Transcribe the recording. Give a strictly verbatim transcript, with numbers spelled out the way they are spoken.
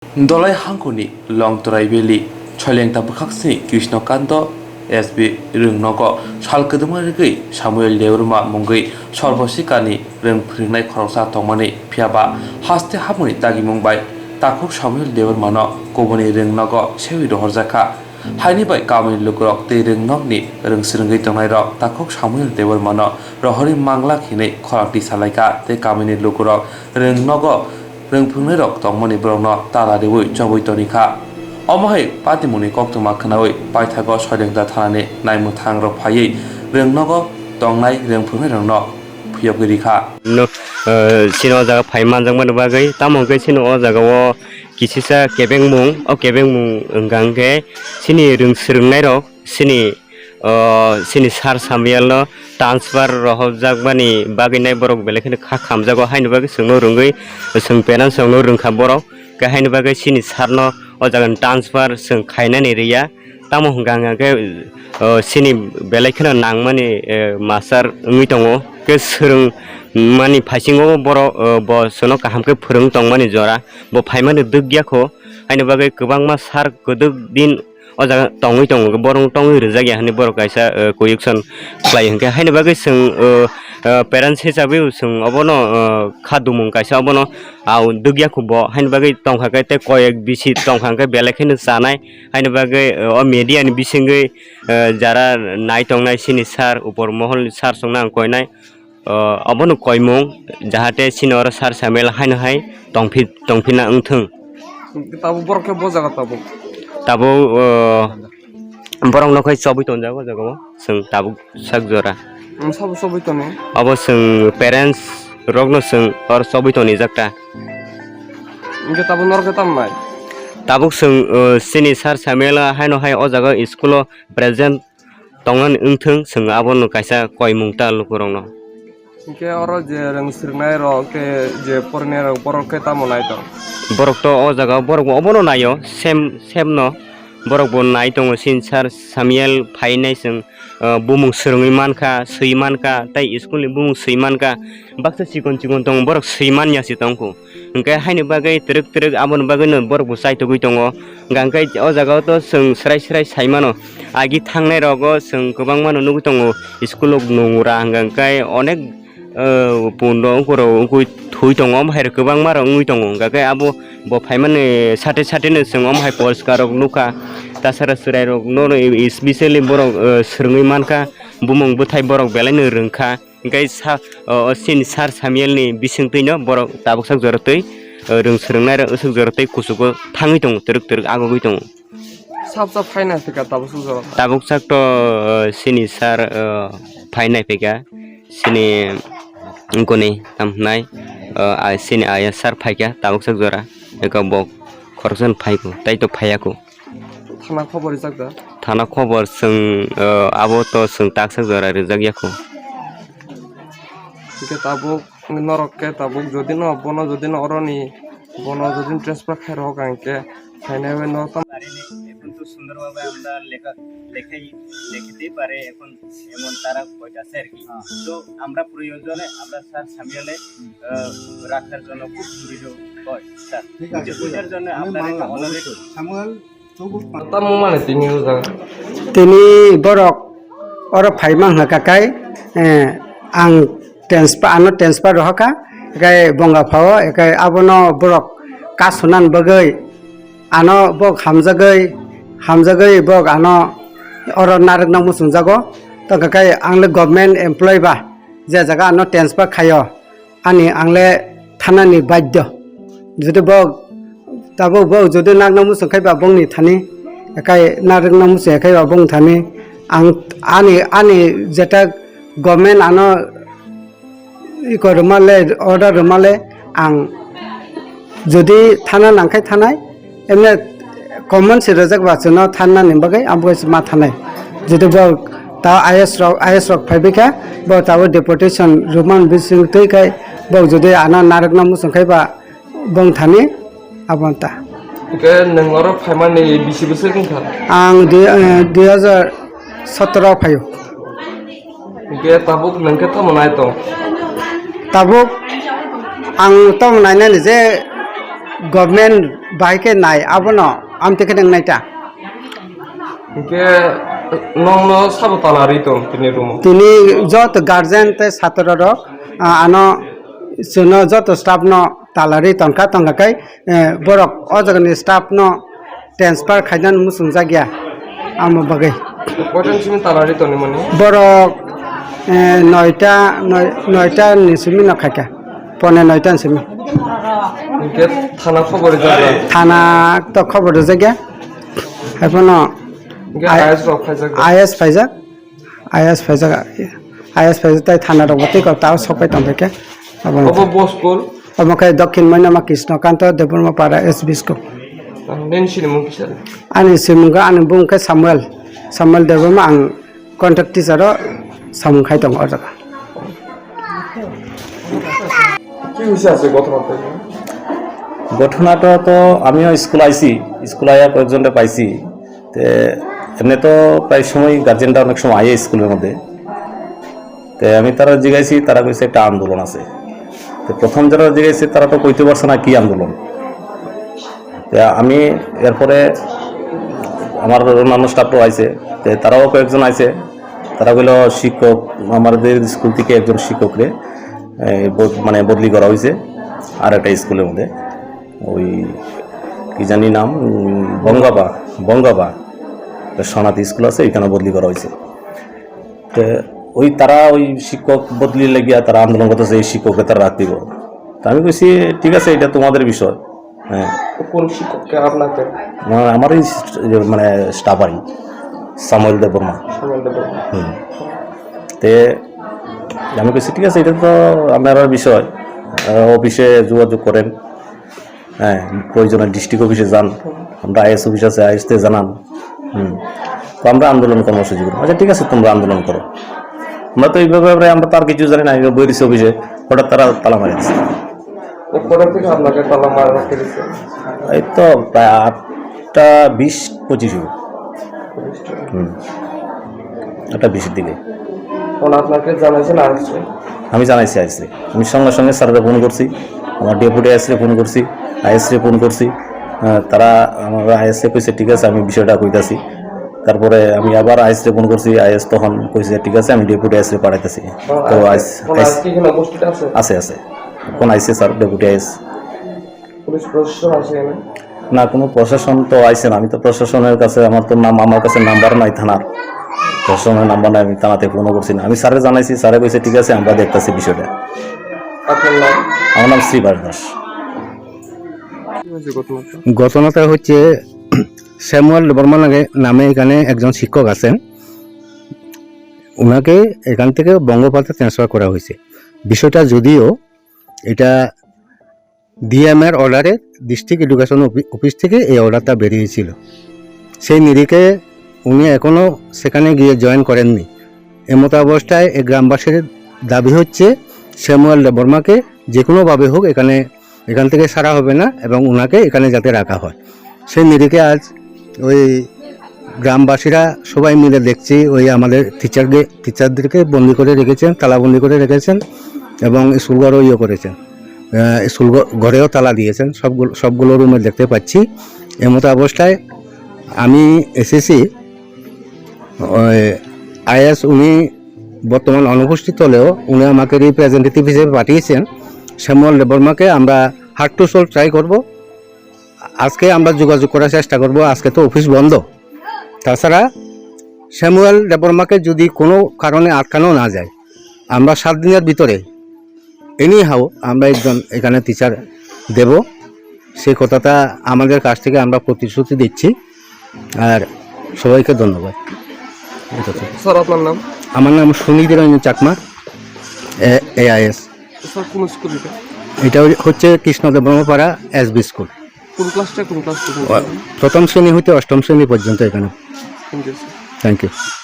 Dolai hangkuni Longtorai Valley, Soilengta bwkhaksni Krishnokanta S B rwngnogo sal kwdwma rwgwi Samuel Debbarma mungwi Sarbosikani rwng phwrwngnai khoroksa tongmani, phiyaba haste haboni dagimung bai takhuk Samuel Debbarmano kubuni rwngnogo sewi rohorjakha. Haini bai kamini lukurok tei rwngnokni rwng swrwngwi tongnairok takhuk Samuel Debbarmano rohorwi manglak hinwi khorang twi salaikha tei kamini lukurok rwngnogo rwng phwrwngnairok tongmani borokno tala riwi chobwi tonikha. Omo hai patimungni koktwma khwnawi paithago Soilengta thanani naimwthangrok phaiwi rwngnogo tongnai rwng phwrwngnairokno phiyogwi rikha. No, eh, chini o jaga phai manjakmani bagwi, tamo hwnkhe chini o jaga o kisisa kebengmung, o kebengmung wngkha hwnkhe chini rwng swrwngnairok, chini, o, chini sir Samuel no transfer rohorjakmani bagwi nai borok belai kheno kha khamjago, haini bagwi chwngno rwngwi, chwng parents rokno rwngkha borok, khe haini bagwi chini sir no o jaga ni transfer chwng khainani rwya. Tamo hwnkha hwnkha khe, o, chini belai kheno nangmani, eh, master wngwi tongo. Khe swrwngmani phaisingo borok, o, bo chwngno kaham khe phwrwng tongmani jora. Bo phaimani dwk ya kho. Haini bagwi kwbangma sir kwdwk din o jaga tongwi tongo. Borok tongwi rwjak ya hinwi borok kaisa, o, kuyuk son khlai hwnkhe. Haini bagwi chwng, o, o, parents hisabe chwng obono, o, kha dumung kaisa obono, o, dwk ya kho bo. Haini bagwi tongkha khe tei koyek bisi tongkha hwnkhe belai kheno chanai. Haini bagwi, o, media ni bisingwi, o, jara nai tongnai chini sir, upor mohol ni sir songno ang koinai, o, obono koimung, jahate chini oro sir Samuel haino hai tongphi-, tongphina wngthung. Tabuk borok khe bo jaga tabuk? Tabuk, o, borok nokhai chobwi tonjago o jaga o, chwng tabuk sak jora. Ang sabo chobwi tono? Obo chwng parents rokno chwng oro chobwi tonijak ta. Hwnkhe tabuk norok khe tamo nai? Tabuk chwng, o, chini sir Samuel haino hai o jaga o school o present tongnani wngthung, chwng abono kaisa koimung ta lukurokno. Hwnkhe oro je rwng swrwngnairok tei je porinairok borok khe tamo nai tong? Borok to o jaga o borok bo obono naio, same, same no. Borok bo nai tongo, chini sir Samuel phainai chwng, ah, bumung swrwngwi mankha, swi mankha, tei school ni bumung swi mankha. Baksa chikon chikon tongo, borok swi manya se tongkhu. Hwnkhe haini bagwi twrwk twrwk aboni bagwino borok bo chaitugwi tongo. Hwnkhe o jaga o to chwng swrai swrai sai mano. Agi thangnai rogo chwng kwbangma no nugwi tongo, school o nungra hwnkhe onek ah, pundo ungkurok ungkui thui tongo, omo hai rok kwbangma rok wngwi tongo. Hwnkha khe abo bo phaimani sate sate no chwng omo hai poriskar rok nukha. Tasara chwrai rok no, especially borok, ah, swrwngwi mankha, bumung bwthai borok belai no rwngkha. Hwnkhe sa, o, o, chini sir Samuel ni bisingtwi no borok tabuksak jora twi, ah, rwng swrwngnai rok aswk jora twi kuchugo thangwi tongo, twrwk twrwk agogwi tongo. Sab sab phaina phika tabuk suk jora. Tabuk sak to, uh, chini sir, uh, phainai phika. Chini wngkoni tam hwnai, uh, a, chini ayang sir phaikha tabuk sak jora. Eka bo khoroksa phaiku, tai to phaiyaku. Thana khobor rijak da? Thana khobor chwng, uh, abo to chwng tak sak jora rijak yaku. Hwnkhe tabuk norok khe tabuk jodi no bono jodi no oroni bono jodi no transfer khai rok ang khe phainai bai no tam. পারেনি। এখন তো সুন্দরভাবে আমরা লেখা, লেখাই, লিখতেই পারে, এখন এমন তারা কয়টা আছে আর কি। হ্যাঁ। তো আমরা প্রয়োজনে আমরা স্যার সামিয়ালে, হুম। আহ, রাখার জন্য খুব সুবিধা হয়, স্যার। ঠিক আছে, ওইটার ঠিক আছে। জন্য আমি আপনার মানলাম, একটা অনুরোধ অবশ্যই। Samuel, Tamo mane tini o jaga? Tini borok oro phaima hwnkha kai, eh, ang transfer, ano transfer rohorkha, ekai bonga phao, ekai abono borok kasunan bagwi ano bok hamjagwi, hamjagwi bok ano oro narwkna muchungjago. Tongkha kai ang le government employee ba, je jaga ano transfer khaio, ani ang le thanani badhyo. Jodi bo tabuk bo jodi nakna muchung khai ba bongni thani, ekai narwkna muchung khai ba bong thani, ang ani, ani jeta government ano iko rwma le, order rwma le, ang jodi thana nang khai thanai, emne common se rwjak ba chwngno thanna ni bagwi abo se ma thanai. Jodi bo ta I S rok, I S rok phai bikha, bo tabuk deputation rwman bising twi khai, bo jodi ano narwkna muchung khai ba bong thani abo ta. Hwnkhe nwng oro phaimani bisi bwswk wngkha? Ang dui, eh, dui hajar sotoro phaio. Hwnkhe tabuk nwng khe tamo nai tong? Tabuk ang tamo nainani je Government bai khe nai abono amtwi khe nang nai ta. Hingke nongno sabo tala ri tong tini room o? Tini joto guardian tei satro rok, ah, ano chwngno joto staff no tala ri tongkha, tongkha khe, eh, borok o jagani staff no transfer khainani muchungjak ya, amo bagwi. Koitan simi tala ri tongni mani? Borok, eh, noita, noi-, noita ni simi no khaikha, pone noita ni simi. Hingke thana khobor rijak ya? Thana to khobor rijak ya. Haiphano Hingke I-, I S rok phaijak ya? I S phaijak. I S phaijak, I S phaijak tei thana rok bo tei kok tao sok pai tong khe. Abo Obo bo school? Omo khe Dokhin Moinama Krishna Kanto Debbarma Para S B school. Ah, nini sinimung kisa? Ani simung khe, ani bung khe Samuel, Samuel Debbarma, ang contact teacher o samung khai tongo o jaga. কি হৈছে আছে ঘটনাটা? ঘটনাটা তো আমিও স্কুল আইছি, স্কুল আইয়া কয়েকজনকে পাইছি। তে এমনি তো প্রায় সময় গার্জেনরা অনেক সময় আইয়ে স্কুলের মধ্যে। তে আমি তারা জিজ্ঞাসি, তারা কইছে একটা আন্দোলন আছে। তো প্রথম যারা জিজ্ঞাসি, তারা তো কইতে পারছে না কি আন্দোলন। তে আমি এরপরে আমার অন্যান্য স্টাফরাও আইছে, তে তারাও কয়েকজন আইছে। তারা কইলো শিক্ষক, আমাদের স্কুল থেকে একজন শিক্ষকরে, এই, বদ-, মানে বদলি করা হয়েছে আর একটা স্কুলের মধ্যে। ওই কি জানি নাম, উম, বঙ্গাবা, বঙ্গাবা, একটা সোনাতি স্কুল আছে, এখানে বদলি করা হয়েছে। তো ওই তারা ওই শিক্ষক বদলি লাগিয়া তারা আন্দোলন করতেছে, এই শিক্ষককে তারা রাখতে হবে। তো আমি কইছি, "ঠিক আছে, এটা তোমাদের বিষয়।" হ্যাঁ। তো কোন শিক্ষককে আপনাকে? না, আমার এই স-, ইয়ে, মানে, স্টাফ আর কি, সামুয়েল দেববর্মা। সামুয়েল দেববর্মা। হুম। তে আমি কইছি, "ঠিক আছে, এটা তো আপনার বিষয়, আহ, অফিসে যোগাযোগ করেন।" হ্যাঁ, প্রয়োজনে ডিস্ট্রিক্ট অফিসে যান, আমরা আইএস অফিস আছে, আইএস তে জানান। হুম। তো আমরা আন্দোলন কর্মসূচি করবো। আচ্ছা, ঠিক আছে, তোমরা আন্দোলন করো। আমরা তো এইভাবে, আমরা, আমরা তো আর কিছু জানি না, বই দিছে অফিসে, হঠাৎ তারা তালা মারি দিছে। ও কটা থেকে আপনাকে তালা মারা রেখে দিচ্ছে? এই তো প্রায় আটটা বিশ পঁচিশ হবে। হুম। আটটা বিশের দিকে। ফোন আপনাকে জানাইছেন আইএসরে? আমি জানাইছি আইএসরে। আমি সঙ্গে সঙ্গে স্যারকে ফোন করছি, আমার ডেপুটি আইএসরে ফোন করছি, আইএসরে ফোন করছি। আহ, তারা আমার আইএসরে কইছে, "ঠিক আছে, আমি বিষয়টা কইতাছি।" তারপরে আমি আবার আইএসরে ফোন করছি, আইএস তখন কইছে, "ঠিক আছে, আমি ডেপুটি আইএসরে পাঠাইতেছি।" তো আইএস, আইএস কি এখানে উপস্থিত আছে? আছে, আছে। এখন আইসে স্যার, ডেপুটি আইএস। পুলিশ প্রশাসন আছে এখানে? না, কোনো প্রশাসন তো আইসে না। আমি তো প্রশাসনের কাছে, আমার তো নাম, আমার কাছে নাম্বার নাই থানার। প্রশাসনের নাম্বার নাই, আমি থানাতে ফোনও করছি না। আমি স্যারে জানাইছি, স্যারে কইছে, "ঠিক আছে, আমরা দেখতাছি বিষয়টা।" আপনার নাম? আমার নাম শ্রীবাস দাস। কি হয়েছে ঘটনাটা? ঘটনাটা হচ্ছে, স্যামুয়েল বর্মা নামে, নামে এখানে একজন শিক্ষক আছেন, ওনাকে এখান থেকে বঙ্গপাড়াতে ট্রান্সফার করা হয়েছে। বিষয়টা যদিও এটা ডিএম এর অর্ডারে, ডিস্ট্রিক্ট এডুকেশন অফি-, অফিস থেকে এই অর্ডারটা বেরিয়েছিল। সেই নিরিখে উনি এখনও সেখানে গিয়ে জয়েন করেননি। এমতো অবস্থায় এই গ্রামবাসীর দাবি হচ্ছে স্যামুয়েল দেববর্মাকে যে কোনোভাবে হোক এখানে, এখান থেকে ছাড়া হবে না এবং ওনাকে এখানে যাতে রাখা হয়। সেই নিরিখে আজ ওই গ্রামবাসীরা সবাই মিলে দেখছি, ওই আমাদের টিচারকে, টিচারদেরকে বন্দি করে রেখেছেন, তালাবন্দি করে রেখেছেন এবং স্কুল ঘরও ইয়ে করেছেন, আহ, স্কুল ঘ-, ঘরেও তালা দিয়েছেন। সবগুলো, সবগুলো রুমে দেখতে পাচ্ছি। এমতো অবস্থায় আমি এসেছি, ওই আইএস উনি বর্তমান অনুপস্থিত হলেও উনি আমাকে রিপ্রেজেন্টেটিভ হিসেবে পাঠিয়েছেন। শ্যামল দেববর্মাকে আমরা হার্ট টু সোল ট্রাই করব। আজকে আমরা যোগাযোগ করার চেষ্টা করব, আজকে তো অফিস বন্ধ। তাছাড়া স্যামুয়েল দেববর্মাকে যদি কোনো কারণে আটকানো না যায়, আমরা সাত দিনের ভিতরে এনিহাও আমরা একজন এখানে টিচার দেব, সেই কথাটা আমাদের কাছ থেকে আমরা প্রতিশ্রুতি দিচ্ছি। আর সবাইকে ধন্যবাদ। স্যার, আপনার নাম? আমার নাম সুনীতি রঞ্জন চাকমা, এ-, এআইএস। স্যার, কোন স্কুল এটা? এটা ওই হচ্ছে কৃষ্ণ দেববর্মাপাড়া এসবি স্কুল। কোন ক্লাসটা কোন ক্লাস পর্যন্ত? প্রথম শ্রেণী হইতে অষ্টম শ্রেণী পর্যন্ত এখানে। Thank you, sir. Thank you.